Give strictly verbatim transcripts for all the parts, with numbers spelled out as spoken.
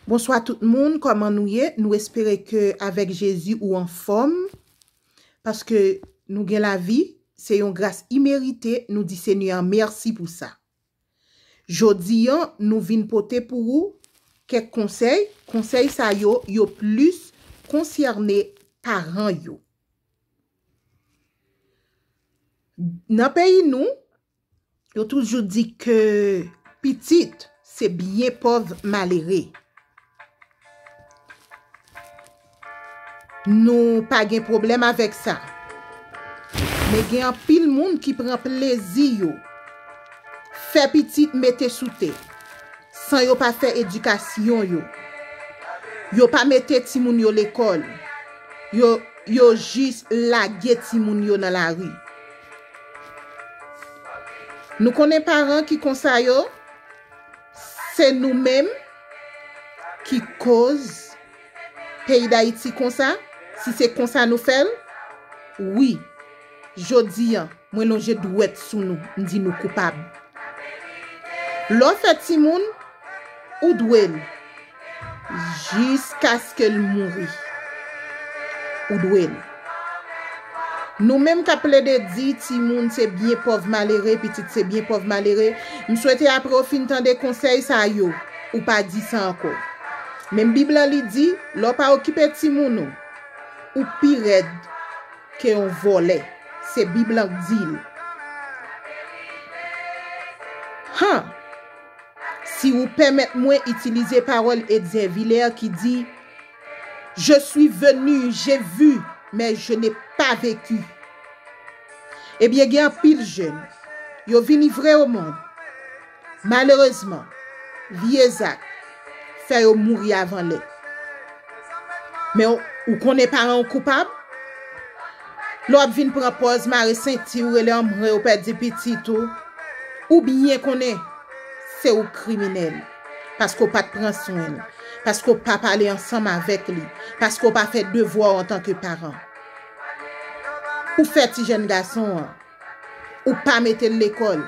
Bonswa tout moun, kòman nou ye? Nou espere ke avèk Jezi ou anfòm, paske nou gen lavi, se yon gras imerite, nou di Senyè a mèsi pou sa. Jodi a, nou vin pote pou ou kèk konsèy. Konsèy sa yo, yo plis konsène paran yo. Nan peyi nou, yo toujou di ke pitit se byen pòv malere. Nou pa gen pwoblèm avèk sa. Men gen anpil moun ki pran plezi yo fè pitit mete sou tè, san yo pa fè edikasyon yo. Yo pa mete timoun yo lekòl. Yo, yo jis lage timoun yo nan lari. Nou konnen paran ki konsa yo, se nou menm ki koz peyi Dayiti konsa. Si se konsa nou fè l, wi, jodi a, mwen lonje dwèt sou nou, m di nou koupab. Lè w fè timoun, ou dwe l jiskaske l mouri. Ou dwe l. Nou menm k ap plede di timoun se byen pòv malere, pitit se byen pòv malere, m swete apre w fin tande konsèy sa yo, ou pa di sa ankò. Men Bib lan li di, lè w pa okipe timoun ou, ou pi rèd ke yon vòlè. Se Bib lan k di l. Han! Si ou pèmèt mwen itilize pawòl Etzer Villers ki di, Je suis venu, j'ai vu, mais je n'ai pas vécu. Ebyen, gen anpil jèn, yo vini vre o mond. Malerezman, vye zak fè yo mouri avan lè. Men w, ou konnen paran w koupab? Lè w ap vin pran pòz mare senti w, rele anmwe, ou pèdi pitit ou, ou byen konnen se ou k kriminèl, paske w pa t pran swen l, paske w pa pale ansanm avèk li, paske w pa fè devwa w antanke paran. Ou fè ti jèn gason an, ou pa mete l lekòl.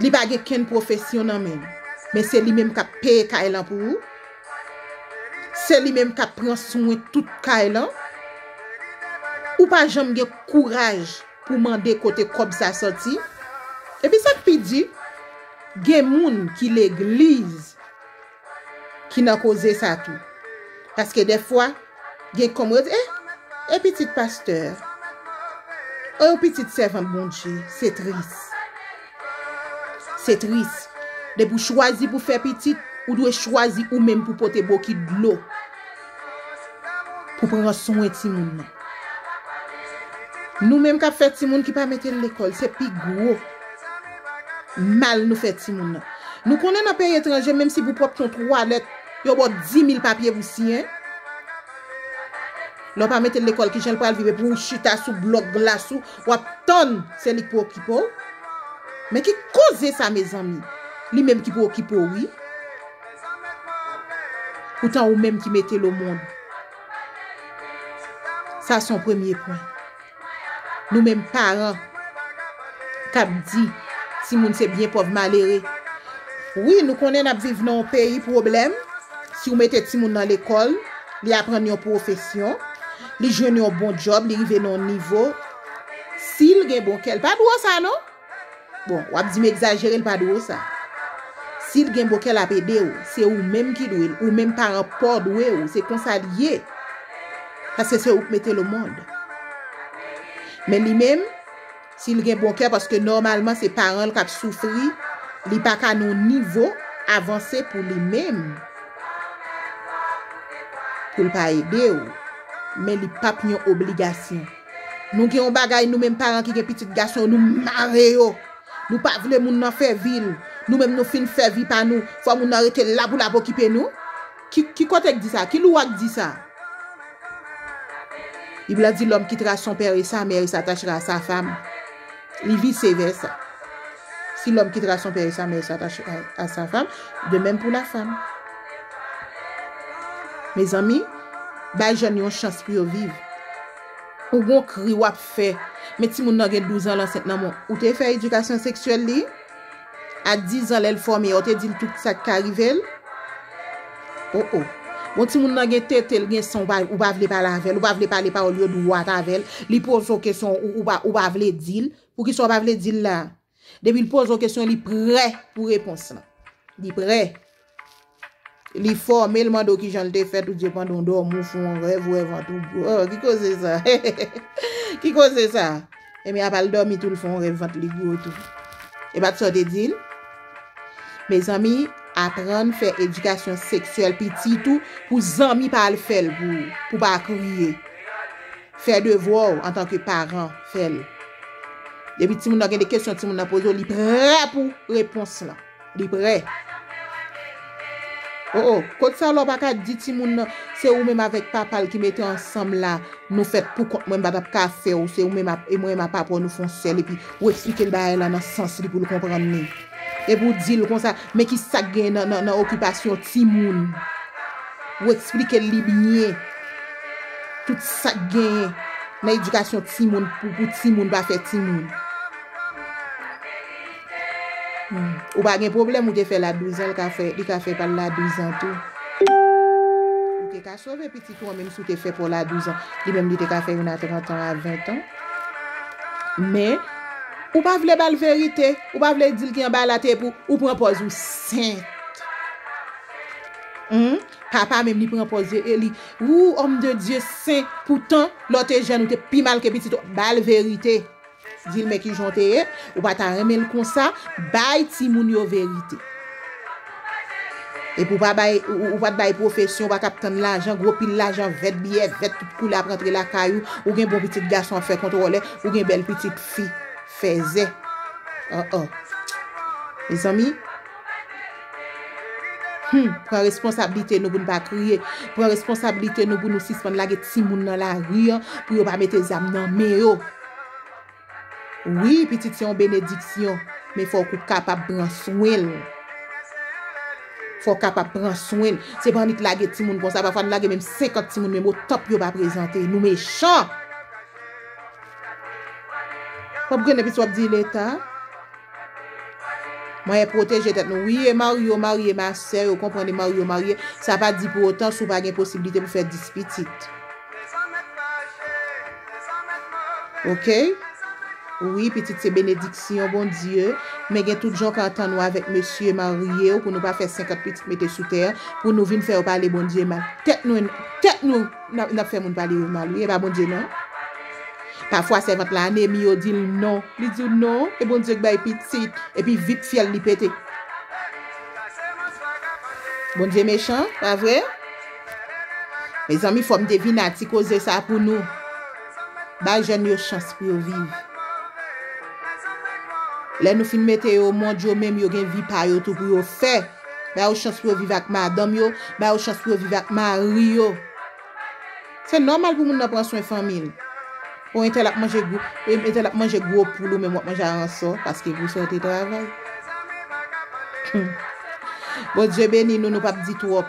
Li pa gen kenn pwofesyon nan men l, men se li menm k ap peye kay lan pou ou. Se li menm k ap pran swen tout kay lan. Ou pa janm gen kouraj pou mande kote kòb sa sòti. Epi sa k pi di, gen moun ki legliz ki nan koze sa tou. Paske dèfwa, gen kòm yo di, e, e pitit pastè, e yon pitit sèvant Bondye, se tris. Se tris. Depi w chwazi pou fè pitit, ou dwe chwazi ou menm pou pote bokit dlo pou pran swen timoun nan. Nou menm k ap fè timoun ki pa mete l lekòl, se pi gwo mal nou fè timoun nan. Nou konnen nan peyi etranje, menm si pou pwòpte yon twalèt, yo ba w di mil papye pou siyen. Lè w pa mete l lekòl, kijan l pral viv? Epi w chita sou blòk glas ou, w ap tann se li k pou okipe w. Men ki koze sa, mezanmi? Li menm ki pou okipe w, wi. Poutan ou menm ki mete l o mond. Sa se yon premye pwen. Nou menm paran k ap di timoun se byen pòv malere. Wi, nou konnen n ap viv nan yon peyi pwoblèm. Si w mete timoun nan lekòl, li aprann yon pwofesyon, li jwenn yon bon djòb, li rive nan yon nivo. Si l gen bon kè, l pa dwe w sa, non. Bon, w ap di m egzajere, l pa dwe w sa. Si l gen bon kè, l ap ede w. Se ou menm ki dwe l. Ou menm paran pa w dwe w. Se konsa l ye. Paske se ou k mete l o mond. Men li menm, si l gen bon kè, paske nòmalman se paran l k ap soufri, li pa ka nan yon nivo avanse pou li menm. Pou l pa ede w. Men li p ap yon obligasyon. Nou gen yon bagay, nou menm paran ki gen pitit gason yo, nou mare yo. Nou pa vle moun nan fè vi l. Nou menm nou fin fè vi pa nou. Fò moun nan rete la pou l ap okipe nou. Ki, ki kote k di sa? Ki lwa k di sa? Bib la di, l'homme quittera son père et sa mère et s'attachera à sa femme. Li vise vèsa. Si l'homme quittera son père et sa mère et s'attachera à sa femme, de même pour la femme. Mezanmi, bay jèn yon chans pou yo viv. Ou gon kri w ap fè, men timoun nan gen douz an, l ansent nan men w. Ou te fè edikasyon seksyèl li? A diz an, lè l fòme a, ou te di l tout sa k ka rive l? Oh, oh. Bon, timoun nan gen tete, l gen san, ou pa, ou pa vle pale avè l, ou pa vle pale pawòl yo dwat avè l. Li poze w kesyon, ou, ou pa, ou pa vle di l. Poukisa w pa vle di l la? Depi l poze w kesyon, li prè pou repons lan. Li prè. Li fòme, l mande w kijan l te fèt, ou di pandan w dòmi, w fè yon rèv, ou wè vant ou gwo. Oh, ki koze sa? Ki koze sa? Ebyen, apa l dòmi tou, l fè yon rèv, vant li gwo tou. E pa t sa w te di l? Mezanmi, aprann fè edikasyon seksyèl pitit ou pou zanmi pa al fè l pou ou, pou pa kriye. Fè devwa w antanke paran, fè l. Depi timoun nan gen de kesyon timoun nan poze w, li prè pou repons lan. Li prè. Oh, oh, kot sa w la w pa ka di timoun nan, se ou menm avèk papa l ki mete ansanm la, nou fèt pou kont mwen, m pa t ap ka fè w, se ou menm ap, e mwen menm a papa w nou fè yon sèl, epi ou eksplike l bagay la nan sans li pou l konprann li. Epi w di l konsa, men ki sa k genyen nan, nan, nan okipasyon timoun. Ou eksplike l li byen. Tout sa k genyen nan edikasyon timoun pou, pou timoun pa fè timoun. Hmm. Ou pa gen pwoblèm, ou te fè l a douz an, li ka fè, li ka fè pa l la douz an tou. Ou te ka sove pitit ou an, menm si w te fè pa w la douz an. Li menm, li te ka fè youn a trant an, a ven an. Men, ou pa vle ba l verite, ou pa vle di l ki anba latè pou ou pran pòz ou sent. Hmm? Papa menm li pran pòz e li, ou, homme de Dieu sen, poutan, lè w te jèn, ou te pi mal ke pitit ou, ba l verite. Di l men kijan w te ye, ou pa ta renmen l konsa, bay timoun yo verite. Epi w pa bay, ou, ou pa t bay pwofesyon, ou pa t ap tann lajan, gwo pil lajan, vèt biyè, vèt tout koulè ap rantre lakay ou, ou gen bon pitit gason ap fè kontwòlè, ou gen bèl pitit fi, fèzè. Oh, oh. Mezanmi, hmm, pran responsablite nou pou n pa kriye. Pran responsablite nou pou nou sispann lage timoun nan lari an, pou yo pa mete zam nan men yo. Wi, pitit se yon benediksyon, men fòk ou kapab pran swen l. Fòk ou kapab pran swen l. Se pa annik lage timoun konsa, pafwa nou lage menm senkant timoun, menm o tanp yo pa prezante. Nou mechan! W ap grennen pitit w ap di leta. Mwen pwoteje tèt nou. Wi, e mari yo marye, ma sè, yo konprann e mari yo marye. Sa pa di pou otan si w pa gen posiblite pou fè dis pitit. Oke? Wi, pitit se benediksyon Bondye. Men gen tout jan w ka antann ou avèk mesye marye w pou nou pa fè senkant pitit mete sou tè, pou nou vin fè yo pale Bondye mal. Tèt nou, tèt nou, n ap, n ap fè moun pale yo mal, wi, e pa Bondye non. Pafwa sèvant la anemi, yo di l non. Li di w non, e Bondye k bay pitit, epi vit fyèl li pete. Bondye mechan, pa vre? Mezanmi, fò m te vin a ti koze sa pou nou. Bay jèn yo chans pou yo viv. Lè nou fin mete yo o mond, yo menm yo gen vi pa yo tou pou yo fè. Ba yo chans pou yo viv ak madanm yo, ba yo chans pou yo viv ak mari yo. Se nòmal pou moun nan pran swen fanmi l. Bon, entèl ap manje gwo, entèl ap manje gwo poul, ou menm w ap manje aransò, paske pou sa w te travay. Bondye beni nou, nou p ap di twòp.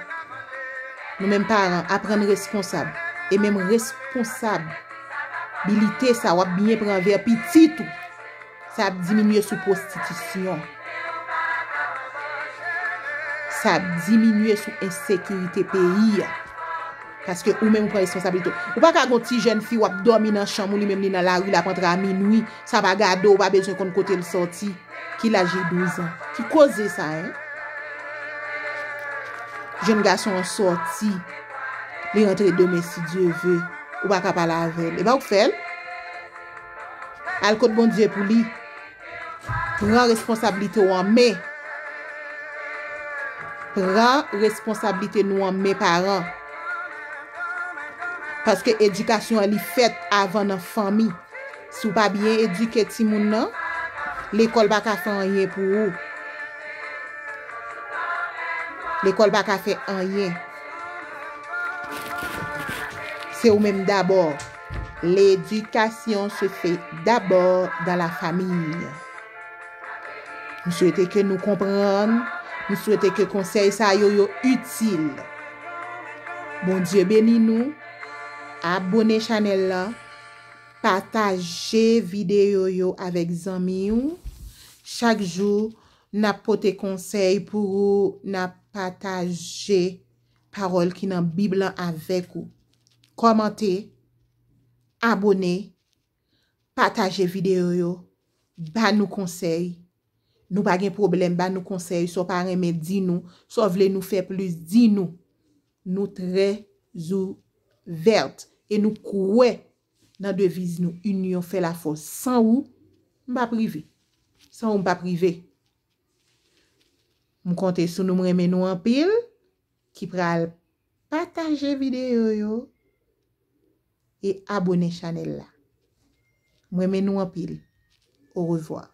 Nou menm paran, aprann responsab. E menm responsabilite sa, w ap byen pran vè pitit ou. Sa ap diminye sou pwostitisyon. Sa ap diminye sou ensekirite peyi a. Paske ou menm ou pran responsablite w. Ou pa ka gon ti jèn fi w ap dòmi nan chanm ou, li menm li nan lari, l ap antre a minwi. Sa pa gade w, ou pa bezwen konn kote l sòti. Ki laj li, douz an? Ki koze sa, en? Jèn gason an sòti. Li rantre demen, si Dye ve. Ou pa ka pale avè l. E pa ou k fè l? Al kot Bondye pou li. Pran responsablite w an men. Pran responsablite nou an men, paran. Paske edikasyon an, li fèt avan nan fanmi. Si w pa byen edike timoun nan, lekòl pa ka fè anyen pou ou. Lekòl pa ka fè anyen. Se ou menm dabò. L'éducation se fait d'abord dans la famille. M swete ke nou konprann. M swete ke konsèy sa yo, yo itil. Bondye beni nou. Abone chanèl la. Pataje videyo yo avèk zanmi w. Chak jou, n ap pote konsèy pou ou, n ap pataje pawòl ki nan Bib lan avèk ou. Kòmante, abone, pataje videyo yo, ba nou konsèy. Nou pa gen pwoblèm, ba nou konsèy. Si w pa renmen, di nou. Si w vle nou fè plis, di nou. Nou trè ouvèt e nou kwè nan deviz nou, inyon fè lafòs. San ou, m p ap rive. San ou, m p ap rive. M konte sou nou, m renmen nou anpil, ki pral pataje videyo yo e abone chanèl la. M renmen nou anpil. Orevwa.